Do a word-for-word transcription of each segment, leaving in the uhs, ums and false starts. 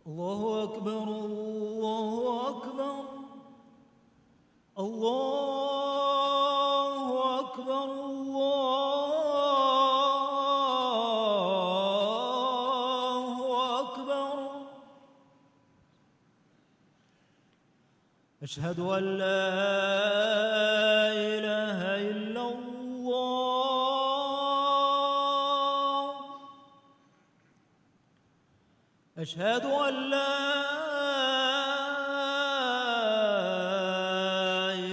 الله أكبر، الله أكبر، الله أكبر، الله أكبر. أشهد أن لا إله إلا الله. أشهد أن لا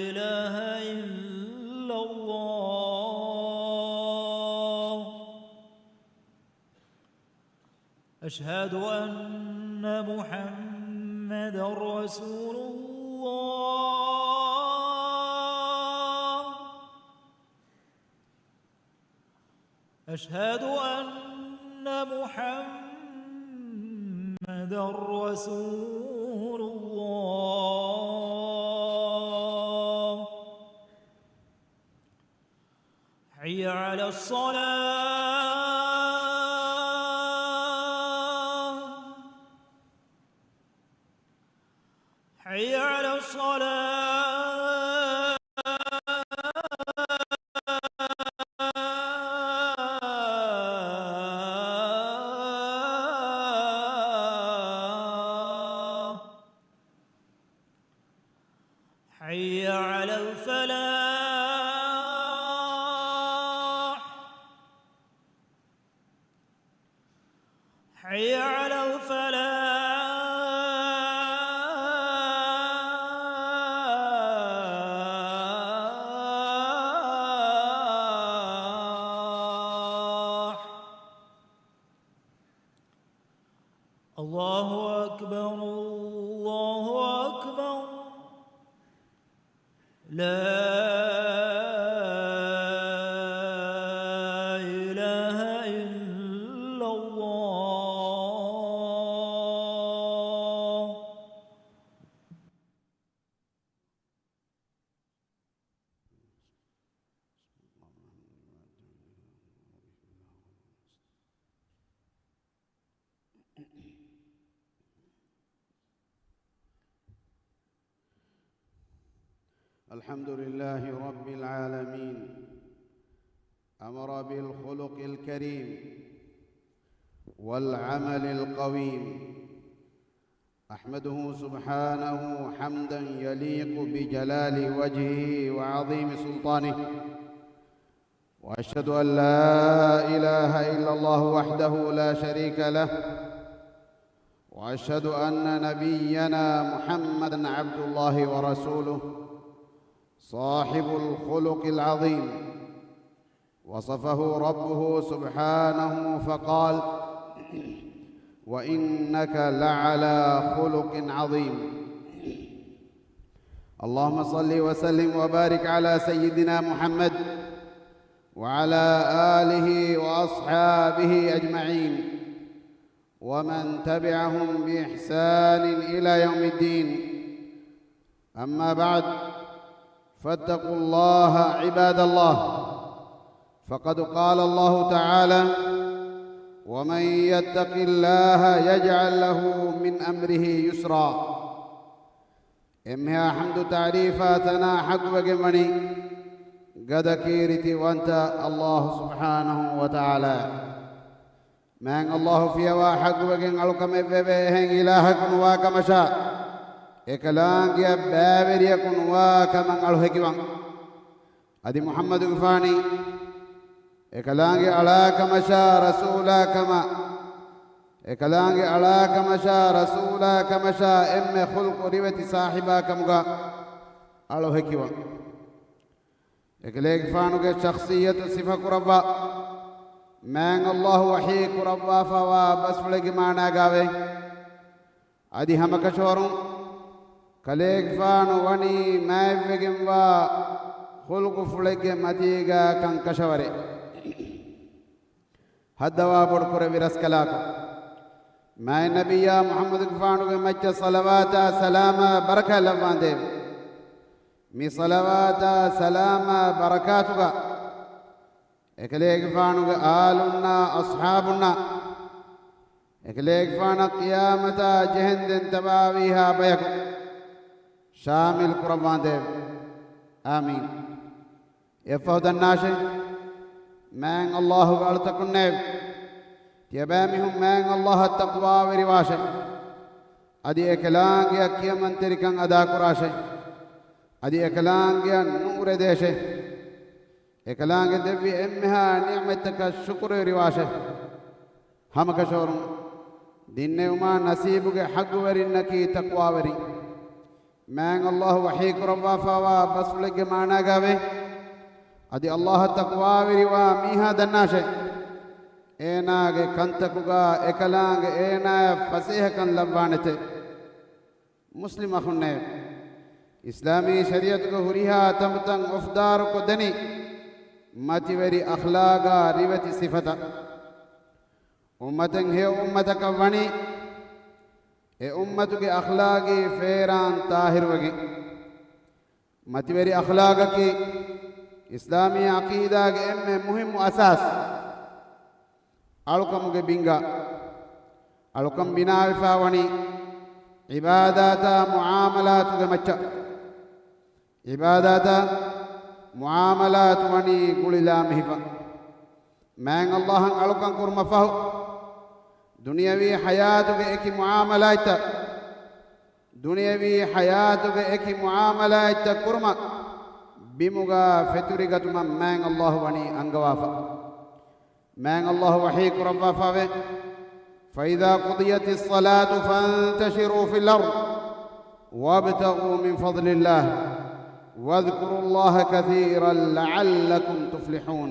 إله إلا الله. أشهد أن محمدا رسول الله. أشهد أن محمدا رسول الله. حي على الصلاة. حي على الصلاة. حي على الفلاح. حي على الفلاح. الله أكبر، الله أكبر. لا إله إلا الله. الحمد لله رب العالمين. أمر بالخلق الكريم والعمل القويم. أحمده سبحانه حمدا يليق بجلال وجهه وعظيم سلطانه. وأشهد أن لا إله إلا الله وحده لا شريك له. وأشهد أن نبينا محمدا عبد الله ورسوله صاحب الخلق العظيم. وصفه ربه سبحانه فقال: وإنك لعلى خلق عظيم. اللهم صل وسلم وبارك على سيدنا محمد وعلى آله وأصحابه أجمعين ومن تبعهم بإحسان إلى يوم الدين. أما بعد، فاتقوا الله عباد الله، فقد قال الله تعالى: ومن يتق الله يجعل له من أمره يسرا. އެންމެހާ ޙަމްދު ތަޢުރީފާ ސަނާ ޙައްޤުވެގެން ވަނީ ގަދަ ކީރިތިވަންތަ ﷲ ސުބްޙާނަހޫ ވަތަޢާލާ. މާތް ﷲ ފިޔަވާ ޙައްޤުވެގެން އަޅުކަމެއް ވެވޭ އެހެން އިލާހަކު ނުވާ ކަމަށާ، އެކަލާނގެއަށް ބައިވެރިޔަކު ނުވާ ކަމަށް އަޅު ހެކިވަން. އަދި މުޙައްމަދުގެފާނީ އެކަލާނގެ އަޅާ ކަމަށާ ރަސޫލާ ކަމަށް، އެކަލާނގެ އަޅާ ކަމަށާ ރަސޫލާ ކަމަށާ އެންމެ ޚުލްޤު ރިވެތި ސާހިބާ ކަމުގަ އަޅު ހެކިވަން. އެކަލޭގެފާނުގެ ޝަޚްޞިއްޔަތު ސިފަކުރައްވާ، މާތް ﷲ ވަޙީ ކުރައްވާފައިވާ ބަސްފުޅެއްގެ މާނާގައިވޭ. އަދި ހަމަކަށަވަރުން ކަލޭގެފާނު ވަނީ މާތްވެގެންވާ ޚުލްޤުފުޅެއްގެ މަތީގަ ކަންކަށަވަރެއް. ހައްދަވާ ބޮޑުކުރެއްވި ރަސްކަލާކޮ، މާތް ނަބިއްޔާ މުޙައްމަދުގެފާނުގެ މައްޗަށް ޞަލަވާތާ ސަލާމާ ބަރަކާތް ލައްވާނދޭވެ. މި ޞަލަވާތާ ސަލާމާ ބަރަކާތުގަ އެކަލޭގެފާނުގެ އާލުންނާ އަޞްޙާބުންނާ އެކަލޭގެފާނަށް ޤިޔާމަތާ ޖެހެންދެން ތަބާވީހާ ބަޔަކު ޝާމިލް ކުރައްވާނދޭވެ. އާމީން. އެއަށްފަހު ދަންނާށޭ، މާތް ﷲ ގެ އަޅުތަކުންނޭވެ! ތިޔަބައިމީހުން މާތް ﷲ އަށް ތަޤްވާވެރިވާށޭ. އަދި އެކަލާނގެއަށް ކިޔަމަންތެރިކަން އަދާކުރާށޭ. އަދި އެކަލާނގެއަށް ނޫރެދޭށޭ. އެކަލާނގެ ދެއްވި އެންމެހާ ނިޢުމަތްތަކަށް ޝުކުރުވެރިވާށޭ. ހަމަކަށަވަރުން ދިންނެވުމާ ނަސީބުގެ ޙައްޤުވެރިންނަކީ ތަޤްވާވެރިން. މާތް ﷲ ވަޙީ ކުރައްވާފާވާ ބަސްފުޅެއްގެ މާނާގައިވޭ، އަދި ﷲ އަށް ތަޤްވާވެރިވާ މީހާ ދަންނާށޭ، އޭނާގެ ކަންތަކުގާ އެކަލާނގެ އޭނާޔަށް ފަސޭހަކަން ލައްވާނެތޭ. މުސްލިމް އަޚުންނޭވެ! އިސްލާމީ ޝަރީޢަތުގެ ހުރިހާ ތަނބުތައް އޮފްދާރުކޮށްދެނީ މަތިވެރި އަޚްލާގާ ރިވެތި ސިފަތައް. އުއްމަތެއް ހެޔޮ އުއްމަތަކަށް ވަނީ، އެ އުއްމަތުގެ އަޚްލާގީ ފޭރާން ޠާހިރުވެގެން. މަތިވެރި އަޚްލާގަކީ އިސްލާމީ ޢަޤީދާގެ އެންމެ މުހިއްމު އަސާސް. އަޅުކަމުގެ ބިންގާ. އަޅުކަން ބިނާވެފާ ވަނީ ޢިބާދާތާ މުޢާމަލާތުގެ މައްޗަށް. ޢިބާދާތާ މުޢާމަލާތު ވަނީ ގުޅިލާ މިހިފަ. މާތް ﷲ އަށް އަޅުކަން ކުރުމަށް ފަހު، ދުނިޔަވީ ޙަޔާތުގެ އެކި މުޢާމަލާތްތައް، ދުނިޔަވީ ޙަޔާތުގެ އެކި މުޢާމަލާތްތައް ކުރުމަށް ބިމުގާ ފެތުރިގަތުމަށް މާތް ﷲ ވަނީ އަންގަވާފަ. މާތް ﷲ ވަޙީ ކުރައްވާފައެވެ. فإذا قضيت الصلاة فانتشروا في الأرض وابتغوا من فضل الله واذكروا الله كثيرا لعلكم تفلحون.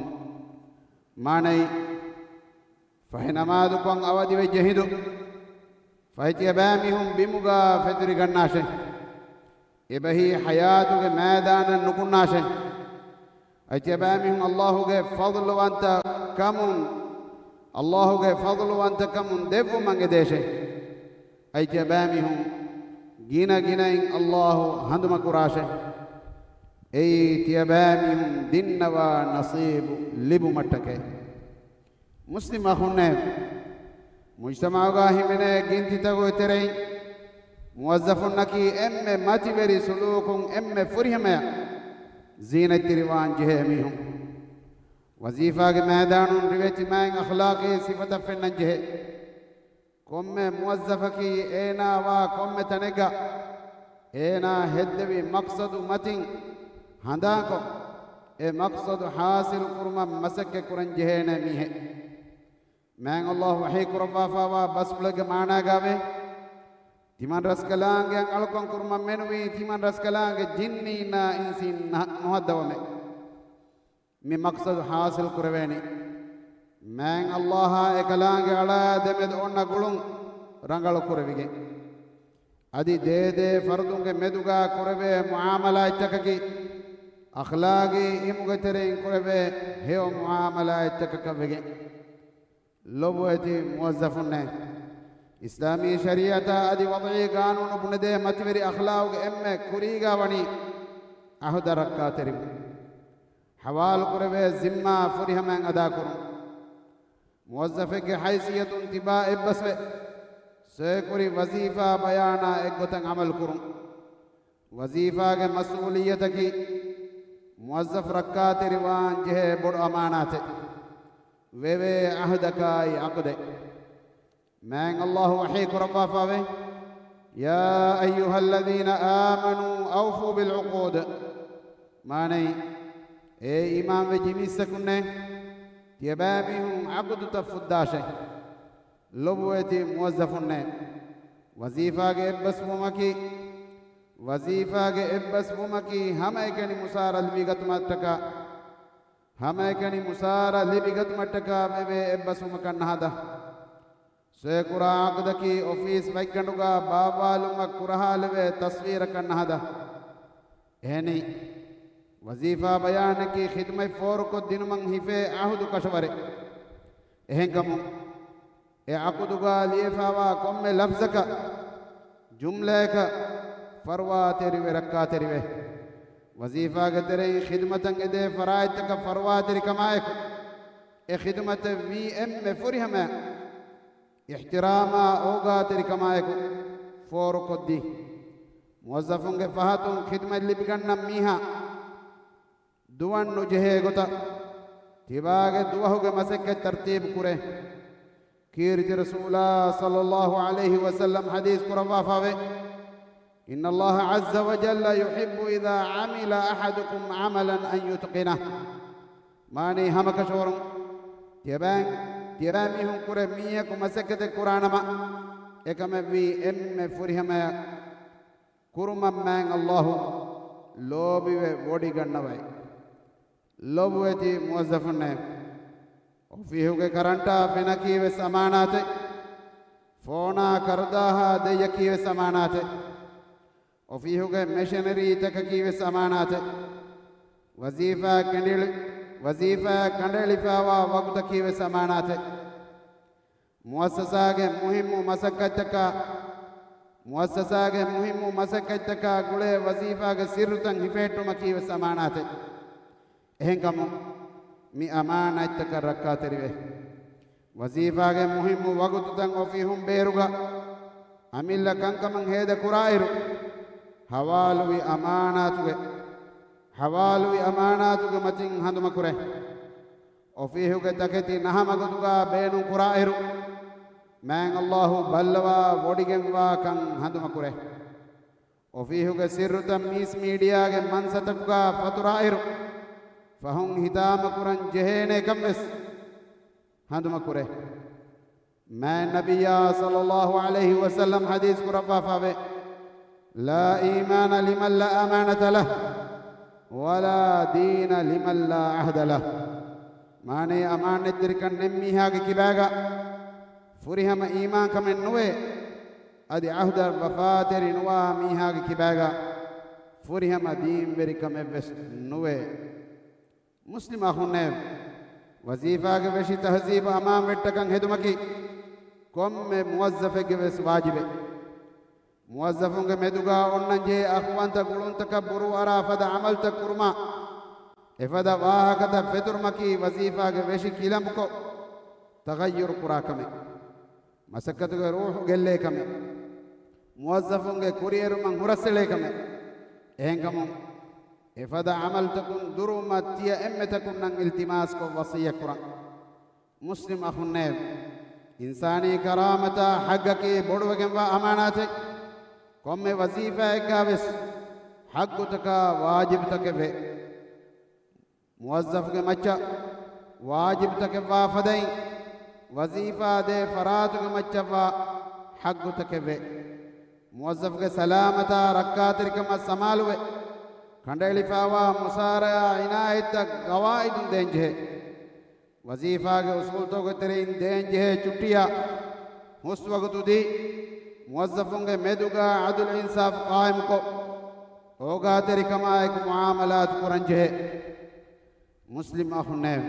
މާނައީ، ފަހެ ނަމާދުކޮށް އަވަދިވެއްޖެ ހިނދު، ފަހެ ތިޔަބައިމީހުން ބިމުގާ ފެތުރިގަންނާށޭ. އެބަހީ ޙަޔާތުގެ މައިދާނަށް ނުކުންނާށޭ. އަދި ތިޔަބައިމީހުން ﷲ ގެ ފަޟްލުވަންތަ ކަމުން، ﷲ ގެ ފަޟްލުވަންތަ ކަމުން ދެއްވުމަށް އެދޭށޭ. އަދި ތިޔަބައިމީހުން ގިނަ ގިނައިން ﷲ ހަނދުމަކުރާށޭ. އެއީ ތިޔަބައިމީހުން ދިންނަވާ ނަޞީބު ލިބުމަށްޓަކައި. މުސްލިމް އަޚުންނޭވެ! މުޖްތަމަޢުގާ ހިމެނޭ ގިންތިތަކުގެ ތެރެއިން، މުވައްޒަފުންނަކީ އެންމެ މަތިވެރި ސުލޫކުން އެންމެ ފުރިހަމަޔަށް ޒީނަތްތެރިވާން ޖެހޭ މީހުން. ވަޒީފާގެ މައިދާނުން ރިވެތި މާތް އަޚްލާޤީ ސިފަތައް ފެންނަން ޖެހޭ. ކޮންމެ މުވައްޒަފަކީ އޭނާ ވާ ކޮންމެ ތަނެއްގަ އޭނާ ހެއްދެވި މަޤްޞަދު މަތިން ހަނދާންކޮށް، އެ މަޤްޞަދު ޙާޞިލު ކުރުމަށް މަސައްކަތް ކުރަން ޖެހޭނެ މީހެއް. މާތް ﷲ ވަޙީ ކުރައްވާފާވާ ބަސްފުޅެއްގެ މާނާގައިވޭ، ތިމަން ރަސްކަލާނގެއަށް އަޅުކަން ކުރުމަށް މެނުވީ ތިމަން ރަސްކަލާނގެ ޖިންނީންނާ އިންސީން ނަ-، ނުހައްދަވަމޭ. މި މަޤްޞަދު ޙާޞިލް ކުރެވޭނީ، މާތް ﷲ އާ އެކަލާނގެ އަޅާ ދެމެދު އޮންނަ ގުޅުން ރަނގަޅު ކުރެވިގެން. އަދި ދޭދޭ ފަރުދުންގެ މެދުގާ ކުރެވޭ މުޢާމަލާތްތަކަކީ، އަޚްލާޤީ އިލްމުގެ ތެރެއިން ކުރެވޭ ހެޔޮ މުޢާމަލާތްތަކަކަށް ވެގެން. ލޮބުވެތި މުވައްޒަފުންނޭ! އިސްލާމީ ޝަރީޢަތާ އަދި ވަޟްޢީ ގާނޫނު ބުނެދޭ މަތިވެރި އަޚްލާޤުގެ އެންމެ ކުރީގާ ވަނީ ޢަހުދަށް ރައްކާތެރިވުން. ޙަވާލުކުރެވޭ ޒިންމާ ފުރިހަމައިން އަދާކުރުން. މުވައްޒަފެއްގެ ހައިސިއްޔަތުން ތިބާ އެއްބަސްވެ، ސޮއެކުރި ވަޒީފާ ބަޔާނާ އެއްގޮތަށް ޢަމަލުކުރުން. ވަޒީފާގެ މަސްއޫލިއްޔަތަކީ، މުވައްޒަފް ރައްކާތެރިވާން ޖެހޭ ބޮޑު އަމާނާތެއް، ވެވޭ ޢަހުދަކާއި ޢަޤުދެއް. މާތް ﷲ ވަޙީ ކުރައްވާފައެވެ. يا أيها الذين آمنوا أوفوا بالعقود. މާނައީ، އޭ އީމާންވެއްޖެ މީސްތަކުންނޭ، ތިޔަބައިމީހުން ޢަޤުދުތައް ފުއްދާށޭ. ލޮބުވެތި މުވައްޒަފުންނޭ، ވަޒީފާގެ އެއްބަސްވުމަކީ، ވަޒީފާގެ އެއްބަސްވުމަކީ ހަމައެކަނި މުސާރަ ލިބިގަތުމަށްޓަކާ، ހަމައެކަނި މުސާރަ ލިބިގަތުމަށްޓަކާ ވެވޭ އެއްބަސްވުމަކަށް ނަހަދާ. ސޮއެކުރާ ޢަޤުދަކީ އޮފީސް ބައެއްގަނޑުގާ ބާއްވާލުމަށް ކުރަހާލެވޭ ތަސްވީރަކަށް ނަހަދާ. އެހެނީ، ވަޒީފާ ބަޔާނަކީ ޚިދުމަތް ފޯރުކޮށްދިނުމަށް ހިފޭ ޢަހުދު ކަށަވަރެއް. އެހެންކަމުން، އެ ޢަޤުދުގާ ލިޔެފާވާ ކޮންމެ ލަފްޒަކަށް، ޖުމްލަޔަކަށް ފަރުވާތެރިވެ ރައްކާތެރިވޭ. ވަޒީފާގެ ތެރެއިން ޚިދުމަތަށް އެދޭ ފަރާތްތަކަށް ފަރުވާތެރިކަމާއެކު، އެ ޚިދުމަތަށް ވީ އެންމެ ފުރިހަމަ އިޙްތިރާމާ އޯގާތެރިކަމާއެކު ފޯރުކޮށްދީ، މުވައްޒަފުންގެ ފަހަތުން ޚިދުމަތް ލިބިގަންނަ މީހާ ދުވަން ނުޖެހޭ ގޮތަށް ތިބާގެ ދުވަހުގެ މަސައްކަތް ތަރްތީބު ކުރޭ. ކީރިތި ރަސޫލާ ޞައްލައްލާހު ޢަލައިހި ވަސައްލަމް ޙަދީޘް ކުރައްވާފަވޭ، إن الله عز وجل يحب إذا عمل أحدكم عملا أن يتقنه. މާނައީ ހަމަކަށަވަރުން ތިޔަބައިން، ތިޔަބައިމީހުން ކުރެ މީހަކު މަސައްކަތެއް ކުރާނަމަ، އެކަމެއްވީ އެންމެ ފުރިހަމަޔަށް ކުރުމަށް މާތް ﷲ ލޯބިވެ ވޮޑިގަންނަވައި. ލޮބުވެތި މުވައްޒަފުންނޭ، އޮފީހުގެ ކަރަންޓާ ފެނަކީ ވެސް އަމާނާތެއް، ފޯނާ ކަރުދާހާ ދެއްޔަކީ ވެސް އަމާނާތެއް، އޮފީހުގެ މެޝަނަރީތަކަކީ ވެސް އަމާނާތެއް، ވަޒީފާ ކެނޑިލި-، ވަޒީފާ ކަނޑައެޅިފައިވާ ވަގުތަކީ ވެސް އަމާނާތެއް. މުއައްސަސާގެ މުހިއްމު މަސައްކަތްތަކާ، މުއައްސަސާގެ މުހިއްމު މަސައްކަތްތަކާ ގުޅޭ ވަޒީފާގެ ސިއްރުތައް ހިފެހެއްޓުމަކީ ވެސް އަމާނާތެއް. އެހެންކަމުން، މި އަމާނާތްތަކަށް ރައްކާތެރިވޭ. ވަޒީފާގެ މުހިއްމު ވަގުތުތައް އޮފީހުން ބޭރުގަ އަމިއްލަ ކަންކަމަށް ހޭދަ ކުރާއިރު، ހަވާލުވި އަމާނާތުގެ، ހަވާލުވި އަމާނާތުގެ މަތިން ހަނދުމަކުރޭ. އޮފީހުގެ ތަކެތި ނަހަމަގޮތުގަ ބޭނުން ކުރާއިރު، މާތް ﷲ ބައްލަވާ ވޮޑިގެންވާކަން ހަނދުމަކުރޭ. އޮފީހުގެ ސިއްރުތައް މީސް މީޑިއާގެ މަންސަތަކުގަ ފަތުރާއިރު، ފަހުން ހިތާމަކުރަން ޖެހޭނޭކަން ވެސް ހަނދުމަކުރޭ. މާތް ނަބިއްޔާ ޞައްލައްލާހު ޢަލައިހި ވަސައްލަމް ޙަދީޘް ކުރައްވާފަވޭ، لا إيمان لمن لا أمانة له، ولا دين لمن لا عهد له. މާނައީ، އަމާނަތްތެރިކަން ނެތް މީހާގެ ކިބާގަ ފުރިހަމަ އީމާންކަމެއް ނުވޭ، އަދި ޢަހްދަށް ވަފާތެރި ނުވާ މީހާގެ ކިބާގަ ފުރިހަމަ ދީންވެރިކަމެއްވެސް ނުވޭ. މުސްލިމް އަޚުންނޭވެ! ވަޒީފާގެ ވެށި ތަހްޒީބު އަމާން ވެއްޓަކަށް ހެދުމަކީ ކޮންމެ މުވައްޒަފެއްގެ ވެސް ވާޖިބެއް. މުވައްޒަފުންގެ މެދުގަ އޮންނަންޖެހޭ އަޚުވަންތައް ގުޅުންތަކަށް ބުރޫއަރާ ފަދަ ޢަމަލުތައް ކުރުމާ، އެފަދަ ވާހަކަތައް ފެތުރުމަކީ ވަޒީފާގެ ވެށި ކިލަނބުކޮށް، ތަޣައްޔުރު ކުރާ ކަމެއް. މަސައްކަތުގެ ރޫޙު ގެއްލޭ ކަމެއް. މުވައްޒަފުންގެ ކުރިއެރުމަށް ހުރަސްއެޅޭ ކަމެއް. އެހެންކަމުން، އެފަދަ ޢަމަލުތަކުން ދުރުވުމަށް ތިޔަ އެންމެތަކުންނަށް އިލްތިމާސްކޮށް ވަޞިއްޔަތް ކުރަން. މުސްލިމް އަޚުންނޭވެ! އިންސާނީ ކަރާމަތާ ޙައްޤަކީ ބޮޑުވެގެންވާ އަމާނާތެއް. ކޮންމެ ވަޒީފާއެއްގަ ވެސް ޙައްޤުތަކާ ވާޖިބުތަކެއް ވޭ. މުވައްޒަފުގެ މައްޗަށް ވާޖިބުތަކެއްވާ ފަދައިން، ވަޒީފާ ދޭ ފަރާތުގެ މައްޗަށްވާ ޙައްޤުތަކެއް ވޭ. މުވައްޒަފުގެ ސަލާމަތާ ރައްކާތެރިކަމަށް ސަމާލުވެ، ކަނޑައެޅިފައިވާ މުސާރަޔާ އިނާޔަތްތައް ގަވާއިދުން ދޭންޖެހޭ. ވަޒީފާގެ އުސޫލުތަކުގެ ތެރެއިން ދޭންޖެހޭ ޗުއްޓިއާ ހުސްވަގުތު ދީ، މުވައްޒަފުންގެ މެދުގަ ޢަދުލު އިންސާފު ޤާއިމުކޮށް، އޯގާތެރިކަމާއެކު މުޢާމަލާތު ކުރަންޖެހޭ. މުސްލިމް އަޚުންނޭވެ!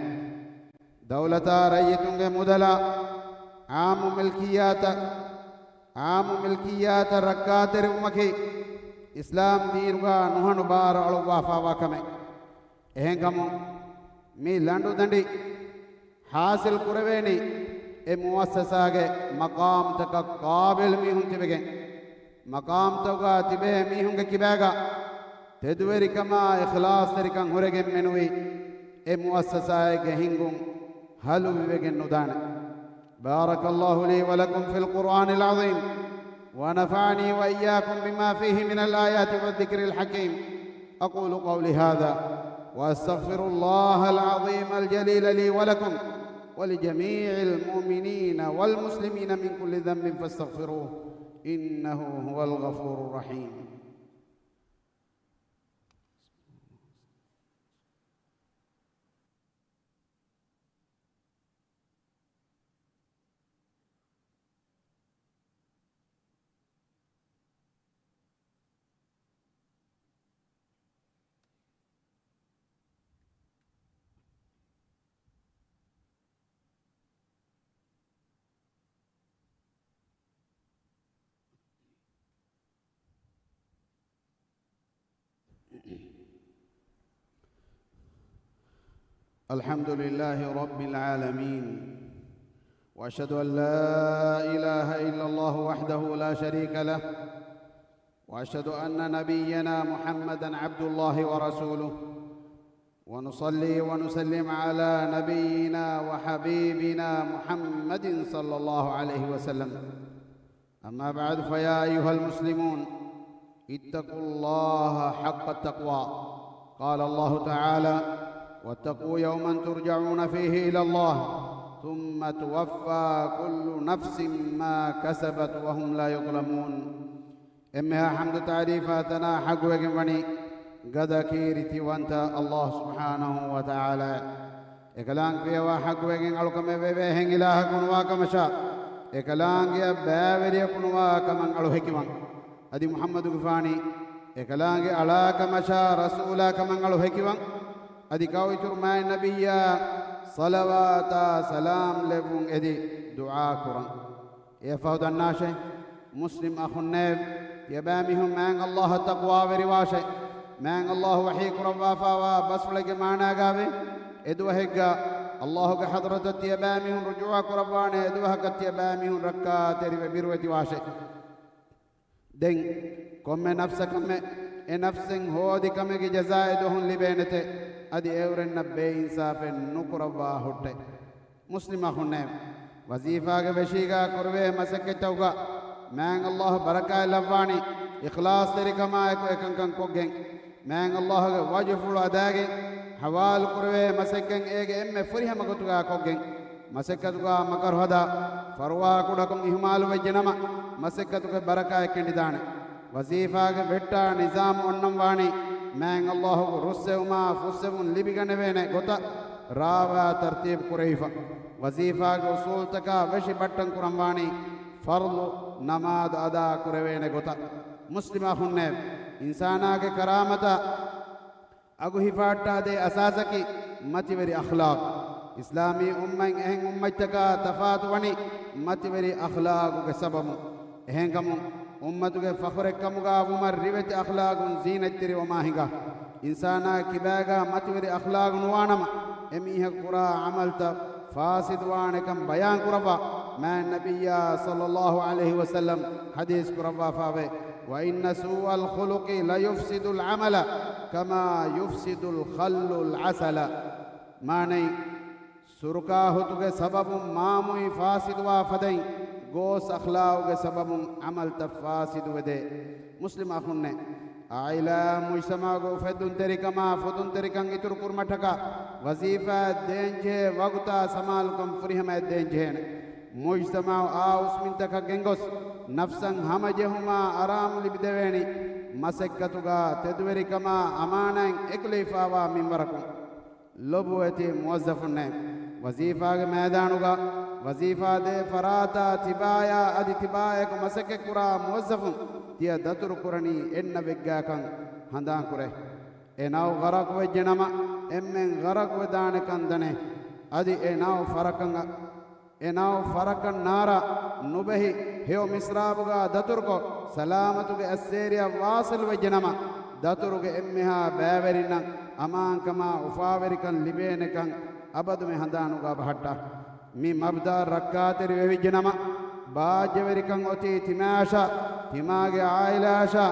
ދައުލަތާ ރައްޔިތުންގެ މުދަލާ ޢާއްމު މިލްކިއްޔާތަށް، ޢާއްމު މިލްކިއްޔާތަށް ރައްކާތެރިވުމަކީ އިސްލާމް ދީނުގަ ނުހަނު ބާރު އަޅުއްވާފައިވާ ކަމެއް. އެހެންކަމުން، މި ލަނޑުދަނޑި ޙާޞިލް ކުރެވޭނީ އެ މުއައްސަސާގެ މަޤާމްތަކަށް ޤާބިލް މީހުން ތިބެގެން، މަޤާމްތަކުގަ ތިބޭ މީހުންގެ ކިބާގަ ތެދުވެރިކަމާ އިޚްލާޞްތެރިކަން ހުރެގެން މެނުވީ އެ މުއައްސަސާއެއްގެ ހިންގުން ހަލުވިވެގެން ނުދާނެ. بارك الله لي ولكم في القرآن العظيم، ونفعني وإياكم بما فيه من الآيات والذكر الحكيم. أقول قولي هذا وأستغفر الله العظيم الجليل لي ولكم ولجميع المؤمنين والمسلمين من كل ذنب فاستغفروه إنه هو الغفور الرحيم. الحمد لله رب العالمين، وأشهد أن لا إله إلا الله وحده لا شريك له، وأشهد أن نبينا محمدا عبد الله ورسوله، ونصلي ونسلم على نبينا وحبيبنا محمد صلى الله عليه وسلم. أما بعد، فيا أيها المسلمون، اتقوا الله حق التقوى. قال الله تعالى: واتقوا يوما ترجعون فيه إلى الله ثم توفى كل نفس ما كسبت وهم لا يظلمون. އެންމެހާ ޙަމްދު ތަޢުރީފާ ތަނާ ޙައްޤުވެގެން ވަނީ ގަދަ ކީރިތިވަންތަ ﷲ ސުބްޙާނަހޫ ވަތަޢާލާ. އެކަލާނގެ ފިޔަވާ ޙައްޤުވެގެން އަޅުކަމެއް ވެވޭ އެހެން އިލާހަކު ނުވާ ކަމަށާ، އެކަލާނގެއަށް ބައިވެރިޔަކު ނުވާ ކަމަށް އަޅު ހެކިވަން. އަދި މުޙައްމަދުގެފާނީ އެކަލާނގެ އަޅާ ކަމަށާ ރަސޫލާ ކަމަށް އަޅު ހެކިވަން. އަދި ގައު އިތުރު މާތް ނަބިއްޔާ ޞަލަވާތާ ސަލާމް ލެއްވުން އެދި ދުޢާ ކުރަން. އެއަށްފަހު ދަންނާށޭ، މުސްލިމް އަޚުންނޭވެ! ތިޔަބައިމީހުން މާތް ﷲ އަށް ތަޤްވާވެރިވާށޭ. މާތް ﷲ ވަޙީ ކުރައްވާފާވާ ބަސްފުޅެއްގެ މާނާގައިވޭ، އެދުވަހެއްގަ ﷲ ގެ ޙަޟްރަތަށް ތިޔަބައިމީހުން ރުޖޫޢަ ކުރައްވާނެ، އެދުވަހަކަށް ތިޔަބައިމީހުން ރައްކާތެރިވެ ބިރުވެތިވާށޭ. ދެން ކޮންމެ ނަފްސަކަށްމެ އެ ނަފްސެއް ހޯދި ކަމެއްގެ ޖަޒާއެއް ދުވަހުން ލިބޭނެތެ، އަދި އެއުރެންނަށް ބޭއިންސާފެއް ނުކުރައްވާ ހުއްޓެ. މުސްލިމް އަޚުންނޭވެ! ވަޒީފާގެ ވެށީގަ ކުރެވޭ މަސައްކަތްތަކުގަ މާތް ﷲ ބަރަކާތް ލައްވާނީ އިޚްލާޞްތެރިކަމާއެކު އެކަންކަން ކޮށްގެން، މާތް ﷲ ގެ ވަޖުހުފުޅު އަދާގެން، ޙަވާލު ކުރެވޭ މަސައްކަތް އޭގެ އެންމެ ފުރިހަމަ ގޮތުގަ ކޮށްގެން، މަސައްކަތުގަ މަކަރު ހަދާ، ފަރުވާ ކުޑަކޮށް އިހުމާލު ވެއްޖެ ނަމަ، މަސައްކަތުގެ ބަރަކާތް ކެނޑިދާނެ. ވަޒީފާގެ ވެއްޓާ ނިޒާމް އޮންނަން ވާނީ، މާތް ﷲ ގެ ރުއްސެވުމާ ފުއްސެވުން ލިބިގަނެވޭނެ ގޮތަށް ރާވާ ތަރްތީބު ކުރެވިފަ. ވަޒީފާގެ އުޞޫލުތަކާ ވެށި ބައްޓަން ކުރަން ވާނީ، ފަރްޟު ނަމާދު އަދާ ކުރެވޭނެ ގޮތަށް. މުސްލިމް އަޚުންނޭވެ! އިންސާނާގެ ކަރާމަތާ އަގު ހިފާއްޓާދޭ އަސާސަކީ މަތިވެރި އަޚްލާޤު. އިސްލާމީ އުއްމަތް އެހެން އުއްމަތްތަކާ ތަފާތު ވަނީ މަތިވެރި އަޚްލާޤުގެ ސަބަބުން. އެހެންކަމުން، އުއްމަތުގެ ފަޚުރެއްކަމުގަ ވުމަށް ރިވެތި އަޚްލާޤުން ޒީނަތްތެރިވަމާ ހިނގާ. އިންސާނާ ކިބާގަ މަތިވެރި އަޚްލާޤު ނުވާނަމަ، އެމީހަކު ކުރާ ޢަމަލްތައް ފާސިދުވާނެކަން ބަޔާން ކުރައްވާ މާތް ނަބިއްޔާ ޞައްލައްލާހު ޢަލައިހި ވަސައްލަމް ޙަދީޘް ކުރައްވާފާވޭ، وَإِنَّ سُوءَ الْخُلُقِ لَيُفْسِدُ الْعَمَلَ كَمَا يُفْسِدُ الْخَلُّ الْعَسَلَ. މާނައީ، ސުރުކާ ހުތުގެ ސަބަބުން މާމުއި ފާސިދުވާ ފަދައިން، ގޯސް އަޚްލާޤުގެ ސަބަބުން ޢަމަލްތައް ފާސިދުވެދޭ. މުސްލިމް އަޚުންނޭ، ޢާއިލާ މުޖްތަމަޢުގެ އުފެއްދުންތެރިކަމާ ފުދުންތެރިކަން އިތުރު ކުރުމަށްޓަކާ ވަޒީފާއެއް ދޭންޖެހޭ ވަގުތާ ސަމާލުކަން ފުރިހަމައަށް ދޭންޖެހޭނެ. މުޖްތަމަޢު އާ އުސްމިންތަކަށް ގެންގޮސް، ނަފްސަށް ހަމަޖެހުމާ އަރާމު ލިބިދެވޭނީ މަސައްކަތުގަ ތެދުވެރިކަމާ އަމާނާތް އެކުލެވިފާވާ މިންވަރަކުން. ލޮބުވެތި މުވައްޒަފުންނޭ، ވަޒީފާގެ މައިދާނުގަ ވަޒީފާ ދޭ ފަރާތާ ތިބާޔާ އަދި ތިބާއެކު މަސައްކަތްކުރާ މުވައްޒަފުން ތިޔަ ދަތުރުކުރަނީ އެއްނަވެއްގާކަން ހަނދާންކުރޭ. އެ ނައު ޣަރަޤުވެއްޖެނަމަ، އެންމެން ޣަރަޤުވެދާނެކަން ދަނޭ. އަދި އެ ނައު ފަރަކަން، އެ ނައު ފަރަކަން ނާރާ ނުބެހި، ހެޔޮ މިސްރާބުގަ ދަތުރުކޮށް، ސަލާމަތުގެ އައްސޭރިއަށް ވާޞިލުވެއްޖެނަމަ، ދަތުރުގެ އެންމެހާ ބައިވެރިންނަށް އަމާންކަމާ އުފާވެރިކަން ލިބޭނެކަން އަބަދުމެ ހަނދާނުގަ ބަހައްޓާ. މި މަބްދައަށް ރައްކާތެރިވެވިއްޖެނަމަ، ބާއްޖަވެރިކަން އޮތީ ތިމާއަށާ، ތިމާގެ ޢާއިލާއަށާ،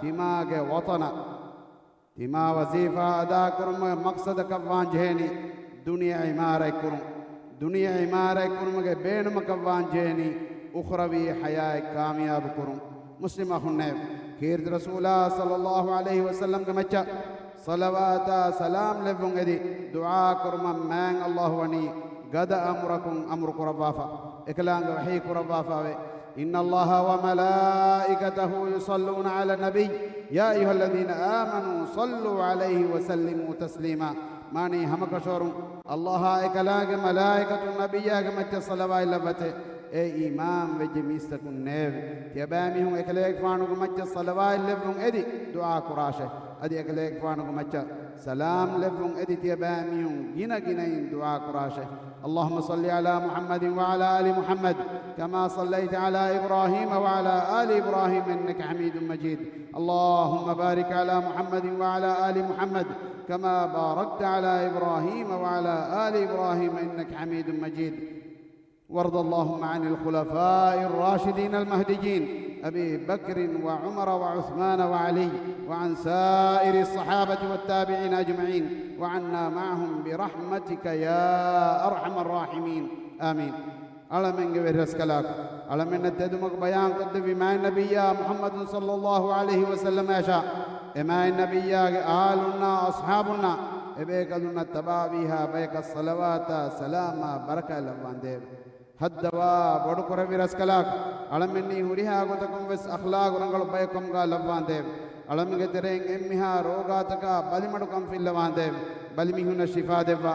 ތިމާގެ ވަޠަނަށް. ތިމާ ވަޒީފާ އަދާކުރުމުގެ މަޤްޞަދަކަށްވާންޖެހޭނީ ދުނިޔެ ޢިމާރަތްކުރުން. ދުނިޔެ ޢިމާރަތްކުރުމުގެ ބޭނުމަކަށްވާންޖެހޭނީ އުޚްރަވީ ޙަޔާތް ކާމިޔާބުކުރުން. މުސްލިމް އަޚުންނޭވެ! ކީރިތި ރަސޫލާ ޞައްލައްލާހު ޢަލައިހި ވަސައްލަމްގެ މައްޗަށް ޞަލަވާތާ ސަލާމް ލެއްވުން އެދި ދުޢާ ކުރުމަށް މާތް ﷲ ވަނީ ގަދަ އަމުރަކުން އަމުރު ކުރައްވާފަ. އެކަލާނގެ ވަޙީ ކުރައްވާފާވޭ، إِنَّ اللَّهَ وَمَلَائِكَتَهُ يُصَلُّونَ عَلَى النَّبِيِّ يَا أَيُّهَا الَّذِينَ آمَنُوا صَلُّوا عَلَيْهِ وَسَلِّمُوا تَسْلِيمًا. މާނައީ، ހަމަކަށަވަރުން ﷲ އާ އެކަލާނގެ މަލާއިކަތުން ނަބިއްޔާގެ މައްޗަށް ޞަލަވާތް ލައްވަތޭ. އޭ އީމާން ވެއްޖެ މީސްތަކުންނޭވެ! ތިޔަބައިމީހުން އެކަލޭގެފާނުގެ މައްޗަށް ޞަލަވާތް ލެއްވުން އެދި ދުޢާ ކުރާށޭ. އަދި އެކަލޭގެފާނުގެ މައްޗަށް ސަލާމް ލެއްވުން އެދި ތިޔަބައިމީހުން ގިނަ ގިނައިން ދުޢާ ކުރާށޭ. اللهم صل على محمد وعلى آل محمد كما صليت على إبراهيم وعلى آل إبراهيم إنك حميد مجيد. اللهم بارك على محمد وعلى آل محمد كما باركت على إبراهيم وعلى آل إبراهيم إنك حميد مجيد. وارض اللهم عن الخلفاء الراشدين المهديين أبي بكر وعمر وعثمان وعلي وعن سائر الصحابة والتابعين أجمعين وعنا معهم برحمتك يا أرحم الراحمين. آمين. އަޅަމެންގެ ވެރިރަސްކަލާކޮ، އަޅަމެންނަށް ތެދުމަގު ބަޔާންކޮށްދެއްވި މާތް ނަބިއްޔާ މުޙައްމަދު ޞައްލައްލާހު ޢަލައިހި ވަސައްލަމައަށާ، އެމާތް ނަބިއްޔާގެ އާލުންނާ އަޞްޙާބުންނާ އެބޭކަލުންނަށް ތަބާވީހާ ބަޔަކަށް ޞަލަވާތާ ސަލާމާ ބަރަކާތްލައްވާނދޭވެ. ހައްދަވާ ބޮޑުކުރެއްވި ރަސްކަލާކޮ، އަޅަމެންނީ ހުރިހާ ގޮތަކުން ވެސް އަޚްލާގު ރަނގަޅު ބަޔަކު ކަމުގާ ލައްވާނދޭވެ. އަޅަމެންގެ ތެރެއިން އެންމެހާ ރޯގާތަކާ ބަލިމަޑުކަން ފިއްލަވާނދޭވެ. ބަލިމީހުންނަށް ޝިފާ ދެއްވާ،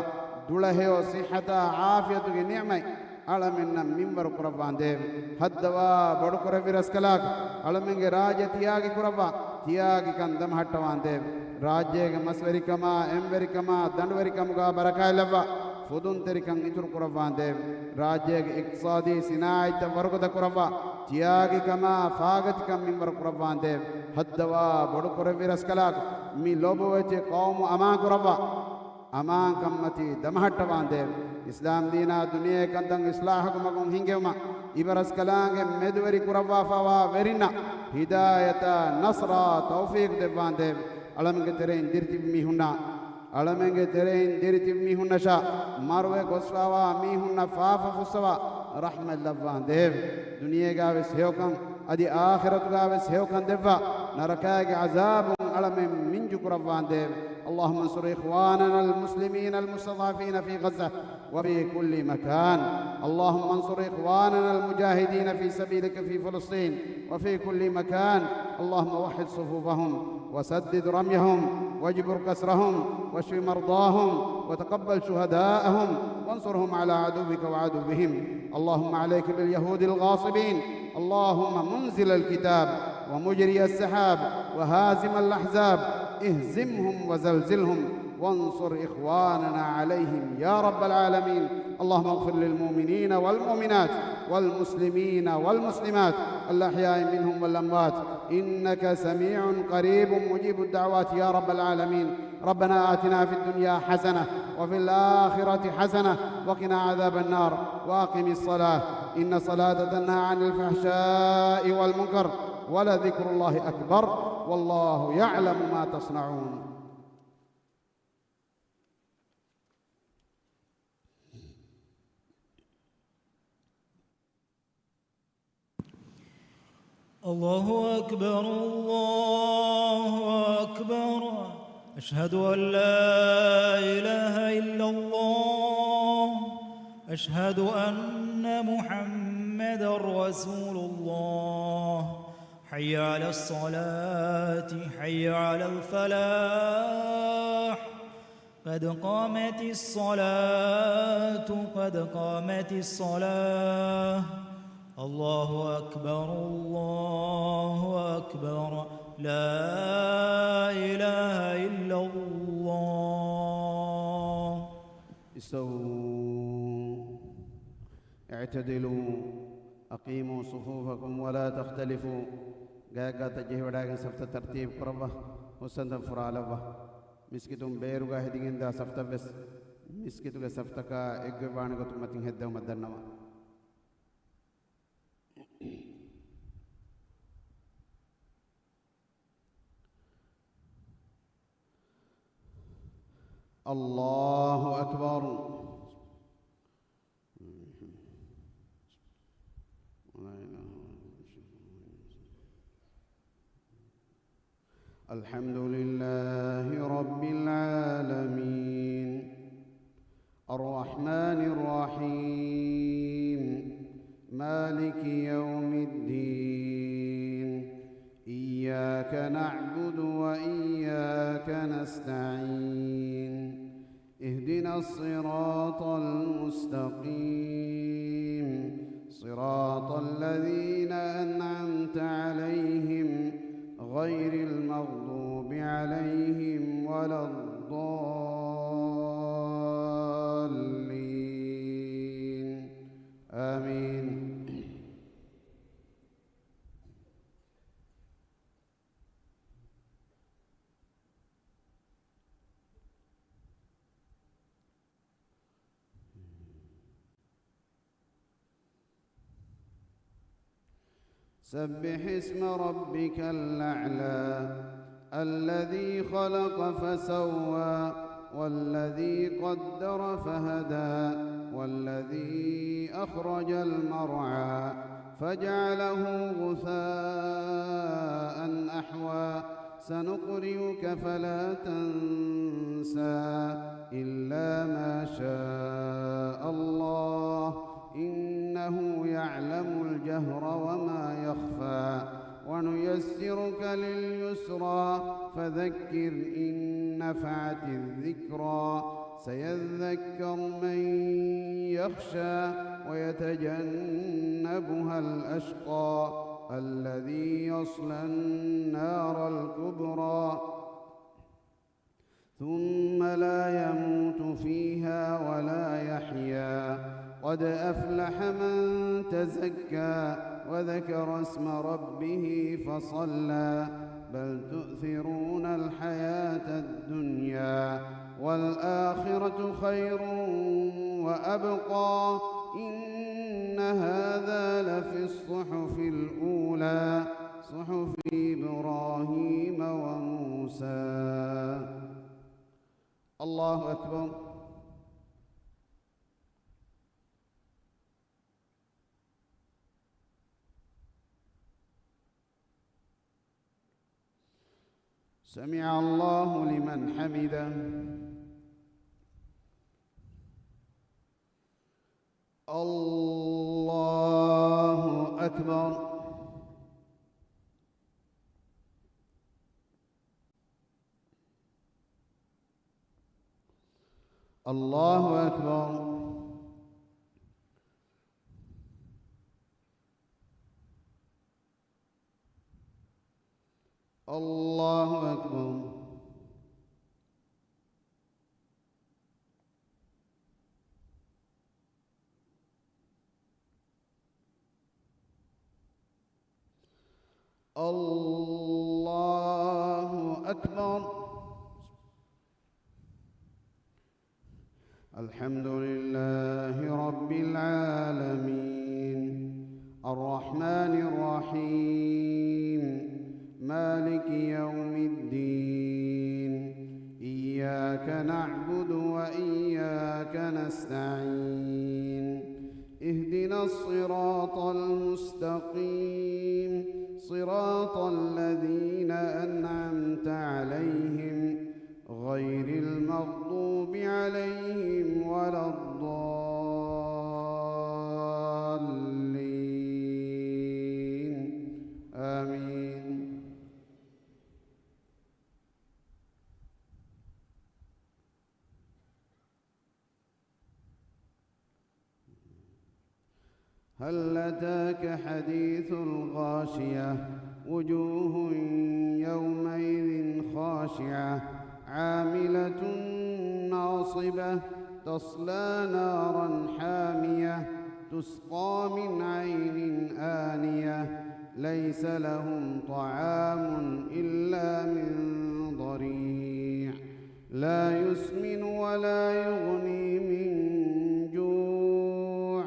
ދުޅަހެޔޮ ޞިއްޙަތާ ޢާފިޔަތުގެ ނިޢުމަތް އަޅަމެންނަށް މިންވަރު ކުރައްވާނދޭވެ. ހައްދަވާ ބޮޑުކުރެއްވި ރަސްކަލާކޮ، އަޅަމެންގެ ރާއްޖެ ތިޔާގި ކުރައްވާ، ތިޔާގިކަން ދަމަހައްޓަވާނދޭވެ. ރާއްޖޭގެ މަސްވެރިކަމާ، އެންވެރިކަމާ، ދަނޑުވެރިކަމުގާ ބަރަކާތްލައްވާ، ފުދުންތެރިކަން އިތުރު ކުރައްވާނދޭވެ. ރާއްޖޭގެ އިޤްތިޞާދީ ސިނާޢަތްތައް ވަރުގަދަ ކުރައްވާ، ތިޔާގިކަމާ ފާގަތިކަން މިންވަރު ކުރައްވާނދޭވެ. ހައްދަވާ ބޮޑުކުރެއްވި ރަސްކަލާކޮ، މި ލޯބިވެތި ޤައުމު އަމާންކުރައްވާ، އަމާންކަންމަތީ ދަމަހައްޓަވާނދޭވެ. އިސްލާމްދީނާ ދުނިޔެ ކަންތައް އިޞްލާޙަކު މަގުން ހިންގެވުމަށް އިބަރަސްކަލާނގެ މެދުވެރި ކުރައްވާފަވާ ވެރިންނަށް ހިދާޔަތާ ނަޞްރާ ތައުފީޤު ދެއްވާނދޭވެ. އަޅަމެންގެ ތެރެއިން ދިރިތިބި މީހުންނާ، އަޅަމެންގެ ތެރެއިން ދިރިތިބި މީހުންނަށާ، މަރުވެ ގޮސްފަވާ މީހުންނަށް ފާފަ ފުއްސަވާ ރަޙްމަތް ލައްވާނދޭވެ. ދުނިޔޭގާވެސް ހެޔޮކަން، އަދި އާޚިރަތުގާވެސް ހެޔޮކަން ދެއްވާ، ނަރަކާގެ ޢަޒާބުން އަޅަމެން މިންޖު ކުރައްވާނދޭވެ. اللهم انصر إخواننا المسلمين المستضعفين في غزة وفي كل مكان. اللهم انصر إخواننا المجاهدين في سبيلك في فلسطين وفي كل مكان. اللهم وحد صفوفهم وسدد رميهم واجبر كسرهم واشف مرضاهم وتقبل شهداءهم وانصرهم على عدوك وعدوهم. اللهم عليك باليهود الغاصبين. اللهم منزل الكتاب ومجري السحاب وهازم الأحزاب، اهزمهم وزلزلهم وانصر إخواننا عليهم يا رب العالمين. اللهم اغفر للمؤمنين والمؤمنات والمسلمين والمسلمات الأحياء منهم والأموات إنك سميع قريب مجيب الدعوات يا رب العالمين. ربنا آتنا في الدنيا حسنة وفي الآخرة حسنة وقنا عذاب النار. وأقم الصلاة إن الصلاة تنهى عن الفحشاء والمنكر ولذكر الله أكبر والله يعلم ما تصنعون. الله أكبر، الله أكبر. أشهد أن لا إله إلا الله. أشهد أن محمدا رسول الله. حي على الصلاة، حي على الفلاح. قد قامت الصلاة، قد قامت الصلاة. الله أكبر، الله أكبر. لا إله إلا الله. استووا. اعتدلوا. أقيموا صفوفكم ولا تختلفوا. ގާތްގާތަށް ޖެހިވަޑައިގެން ސަފްތައް ތަރްތީބު ކުރައްވާ. ހުސްއަނދަށް ފުރާލައްވާ. މިސްކިތުން ބޭރުގަ ހެދިގެންދާ ސަފްތައް ވެސް މިސްކިތުގެ ސަފްތަކާ އެއްގޮތްވާނެ ގޮތުން މަތިން ހެއްދެވުމަށް ދަންނަވާ. الله أكبر. الحمد لله رب العالمين. الرحمن الرحيم. مالك يوم الدين. إياك نعبد وإياك نستعين. اهدنا الصراط المستقيم. صراط الذين أنعمت عليهم غير المغضوب عليهم ولا الضالين. آمين. سبح اسم ربك الأعلى. الذي خلق فسوى، والذي قدر فهدى، والذي أخرج المرعى، فجعله غثاء أحوى. سنقرئك فلا تنسى إلا ما شاء الله، إنه يعلم الجهر وما يخفى. ونيسرك لليسرى، فذكر إن نفعت الذكرى. سيذكر من يخشى، ويتجنبها الأشقى، الذي يصلى النار الكبرى، ثم لا يموت فيها ولا يحيا. قد أفلح من تزكى، وذكر اسم ربه فصلى. بل تؤثرون الحياة الدنيا، والآخرة خير وأبقى. إن هذا لفي الصحف الأولى، صحف إبراهيم وموسى. الله أكبر. سمع الله لمن حمده. الله أكبر. الله أكبر. الله أكبر. الله أكبر. الحمد لله رب العالمين. الرحمن الرحيم. مالك يوم الدين. إياك نعبد وإياك نستعين. اهدنا الصراط المستقيم، صراط الذين أنعمت عليهم، غير المغضوب عليهم ولا الضالين. آمين. هل أتاك حديث الغاشية. وجوه يومئذ خاشعة. عاملة ناصبة. تصلى نارا حامية. تسقى من عين آنية. ليس لهم طعام إلا من ضريع. لا يسمن ولا يغني من جوع.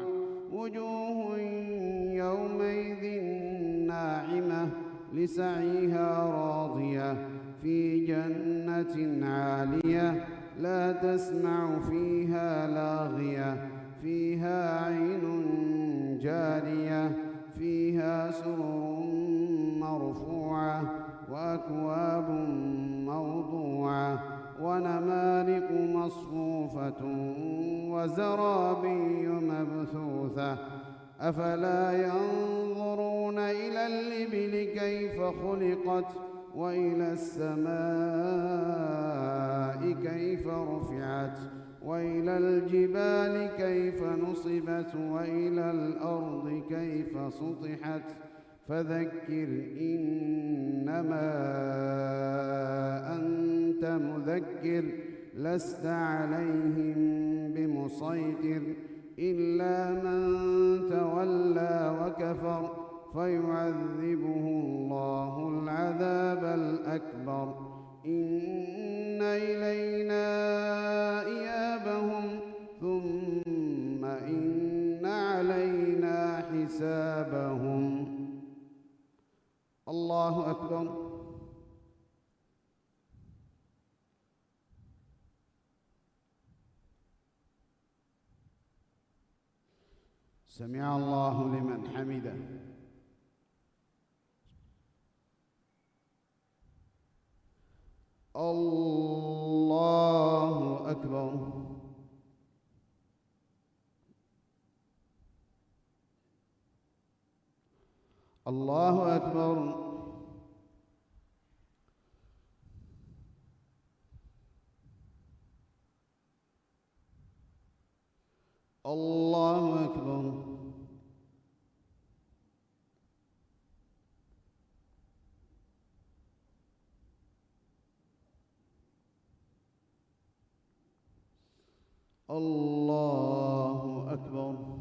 وجوه يومئذ ناعمة. لسعيها راضية. في جنة عالية. لا تسمع فيها لاغية. فيها عين جارية. فيها سرر مرفوعة. وأكواب موضوعة. ونمارق مصفوفة. وزرابي مبثوثة. أفلا ينظرون إلى الإبل كيف خلقت. وإلى السماء كيف رفعت. وإلى الجبال كيف نصبت. وإلى الأرض كيف سطحت. فذكر إنما أنت مذكر. لست عليهم بمسيطر. إلا من تولى وكفر. فيعذبه الله العذاب الأكبر. إن إلينا إيابهم. ثم إن علينا حسابهم. سمع الله لمن حمده. الله أكبر. الله أكبر. الله أكبر. الله أكبر.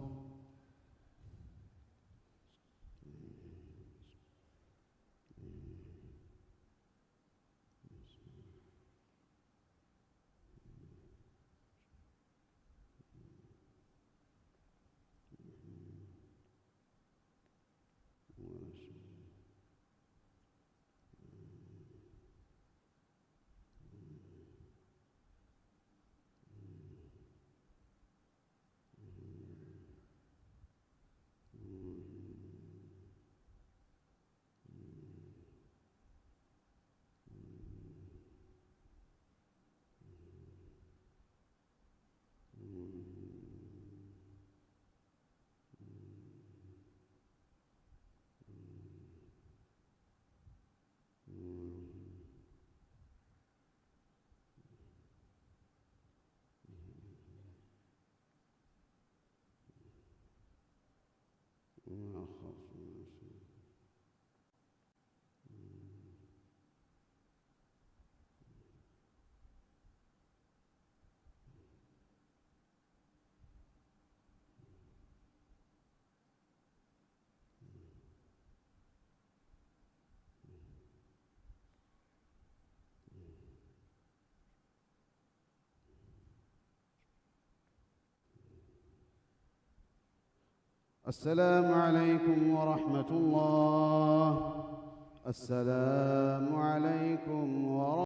السلام عليكم ورحمة الله. السلام عليكم ورحمة